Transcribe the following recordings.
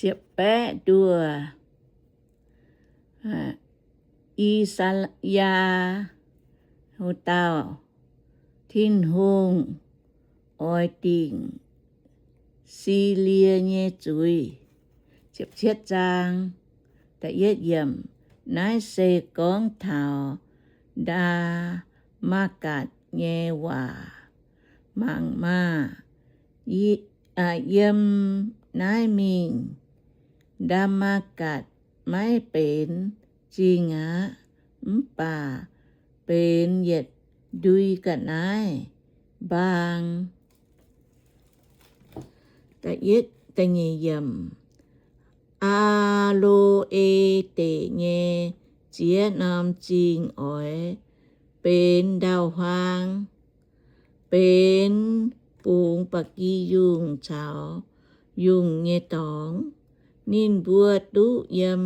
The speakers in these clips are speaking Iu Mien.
Ziepc baeqv nduoh, I^saa^yaa, o dauh, Tin-Hungh oix dingc Silie nyei zuiz. Ziepc cietv zaang, naaiv se gorngv taux Ndaa^matv^gatc nyei waac. Mangc maah! Yiem naaiv mingh Ndaa^matv^gatc maiv benx zingh aqv, mv baac benx yietc ndui ga'naaiv mbaang. Aa^lo^e Deic nyei ziex norm zingh oix benx ndau-huaang, benx bungx ba'gi yungh caux yungh nyei dorngx. Ninh mbuo duqv yiem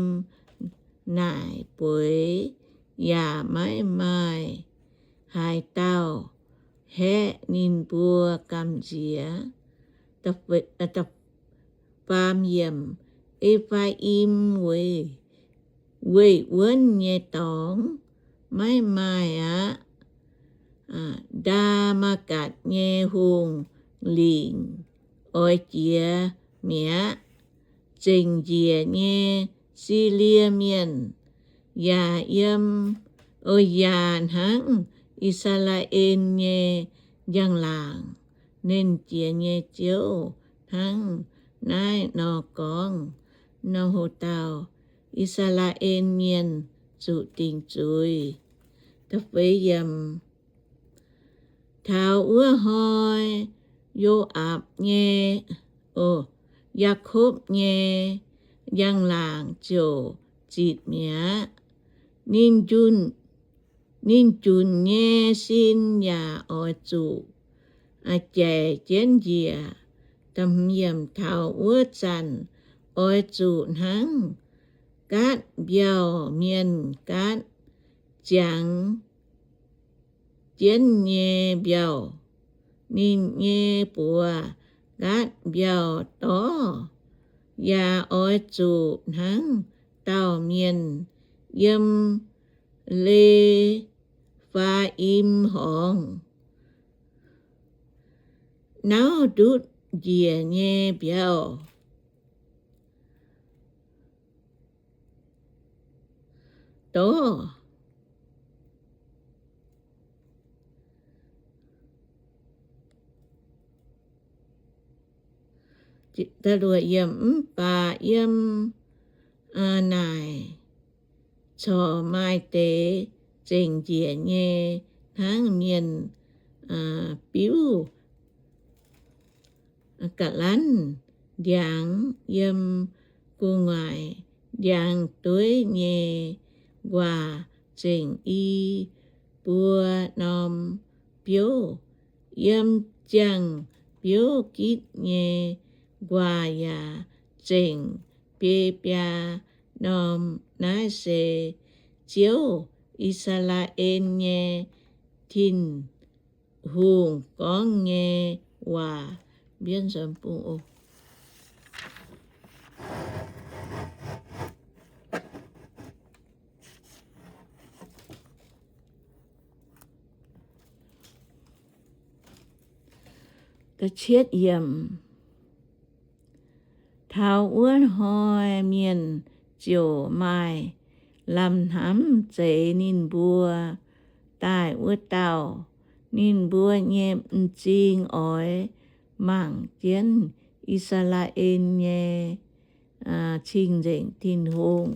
naaic bueix, yaac maiv maaih haaix dauh haeqv ninh mbuo gamh nziex. E^faa^im, weih wuonv nyei dorngx maiv maaih aqv. Ndaa^matv^gatc nyei hungh lingc oix jiex mi'aqv. Zengc njiec nyei Silie Mienh yaac yiem, yaac hnangv I^saa^laa^en nyei njang-laangc. Nernh Jiex nyei Ziouv hnangv naaiv nor gorngv. Nor hoc dauh I^saa^laa^en Mienh zuqc dingc zuiz. Taux wuov hnoi Yo^aapc nyei, Yaakopv nyei njang-laangc ziouc zitc mi'aqv. Ninh junc nyei sin yaac oix zuqc jaic jienv njiec. Taux wuov zanc oix zuqc hnangv gaatv mbiauh mienh gaatv ziangx jienv nyei mbiauh. Ninh nyei buoz gaatv mbiauh dorv, yaac oix zuqc hnangv dauh mienh yiem Le^faa^im Horngz nauv ndutv njiec nyei mbiauh dorv. Mv baac yiem naaic corc maaih deix zengc njiec nyei hnangv mienh biuv ga'lanv ndiangx yiem gu'nguaaic ndiangx-dueiv nyei nquaah zengc i buo norm biouv. Yiem ziangh biouv gitv nyei nquaah yaac zengc biei biaa norm. Naaiv se Ziouv, I^saa^laa^en nyei Tin-Hungh gorngv nyei waac. Mbienv nzuonx bung oc. Taux wuov hnoi mienh ziouc maaih lamh hnamv zeix ninh mbuo daaih wuov dauh. Ninh mbuo nyei m'zing oix mangc jienv I^saa^laa^en nyei Cing-Nzengc Tin-Hungh.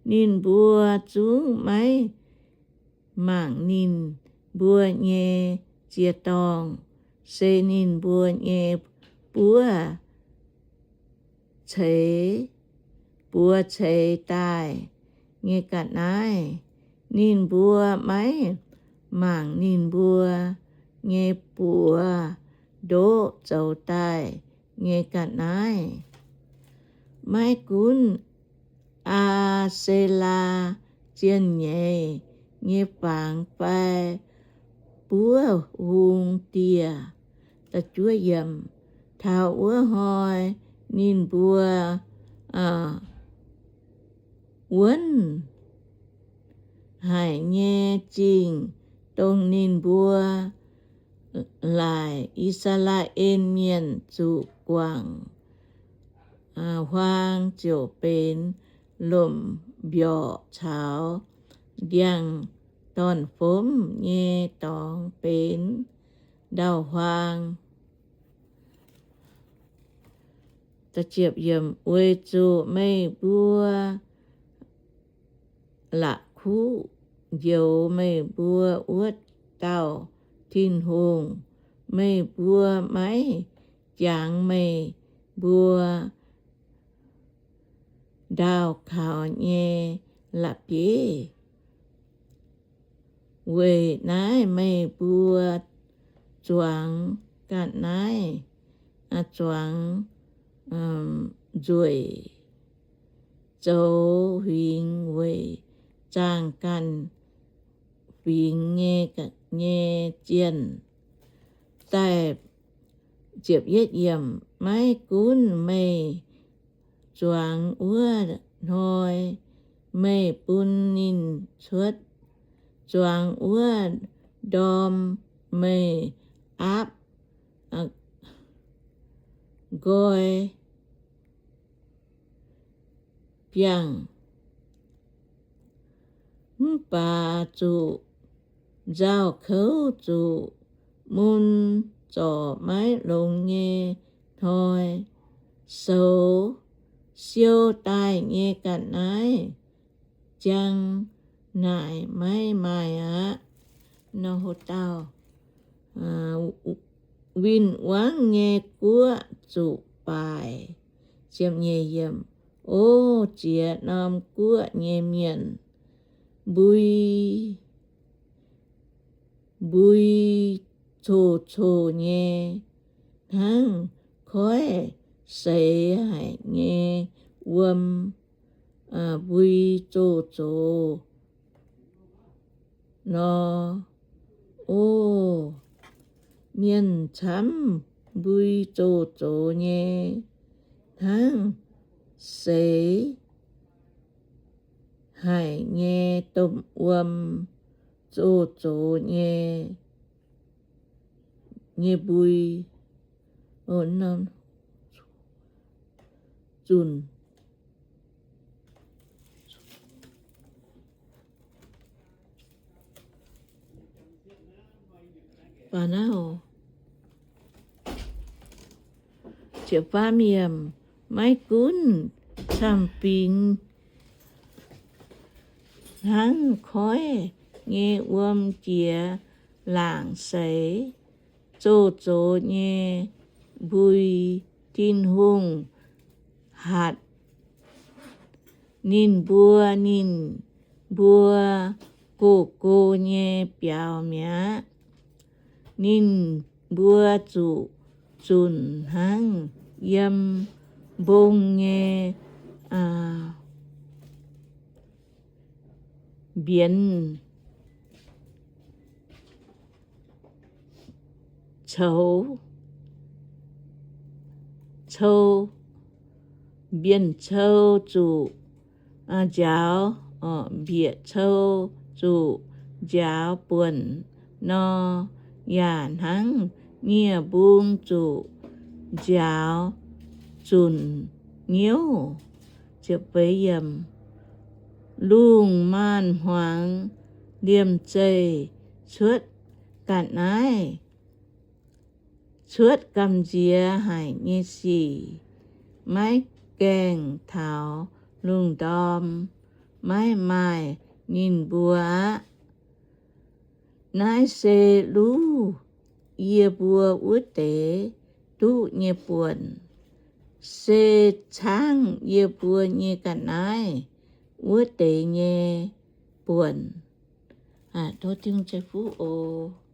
Ninh mbuo zungv maiv mangc ninh mbuo nyei ziec-dorngh, se ninh mbuo nyei buov ceix, buoz ceix daaih nyei ga'naaiv. Ninh mbuo maiv mangc ninh mbuo nyei buoz ndoqv zoux daaih nyei ga'naaiv. Maiv gunv Aa^se^laa zienh nyeiz nyei fangx fai buov hung dieh. Taux wuov hnoi ninh mbuo wuonv haic nyei zingh, dongh ninh mbuo laaic I^saa^laa^en Mienh zuqc guangc huaang ziouc benx lomc mbiorqc caux ndiangx-dorn-fomv nyei dorngx benx ndau-huaang. Weic zuqc meih mbuo la'kuqv njoux meih mbuo wuov dauh Tin-Hungh, meih mbuo maiv jangx meih mbuo ndaauh kaux nyei la'bieiv. Weic naaiv meih mbuo zuangx ga'naaiv, zuangx nzueic, zoux huingx weic zaangh ganh fingx nyei, nyei zienh. Daaih maiv gunv meih zuangx wuov hnoi, meih bun ninh cuotv zuangx wuov ndorm meih aapv nqoi biangh. Mv baac zuqc nzauh kouv zuqc mun zorc maiv longx nyei hnoi, soux siou daaih nyei ga'naaiv jang naaic maiv maaih aqv. Nor haaix dauh win-wangv nyei guoqv zuqc baaic. O ziex norm guoqv nyei mienh, mbui, mbui coc-coc nyei, hnangv koiv seix haic nyei wuom mbui zoh-zoh nor. O mienh camv mbui zoh-zoh nyei, hnangv seix haic nyei domh wuom zoh-zoh nyei, nyei mbui. Zunc maiv gunv camv-fingx hnangv koiv nyei wuom jiex laangc seix, zoh-zoh nyei mbui, Tin-Hungh hatc ninh mbuo, ninh mbuo go-go nyei biaux mi'aqv. Ninh mbuo zuqc zunc hnangv yiem mbong nyei mbienx cou, cou, mbienx cou zuqc njaaux, mbieqc cou zuqc njaaux buonc nor, yaac hnangv nie-mbung zuqc njaaux zunc nyouv. Lungh maanz-hmuangx liemh zeih cuotv ga'naaiv, cuotv gamh nziex haic nyei sic, maiv gaengh taux lungh ndorm, maiv maaih ninh mbuo aqv. Naaiv se luv yie mbuo wuov deix duqv nyei buonc, se caangv yie mbuo nyei ga'naaiv wuov deix nyei buonc. Tov Tin-Hungh ceix fuqv oc.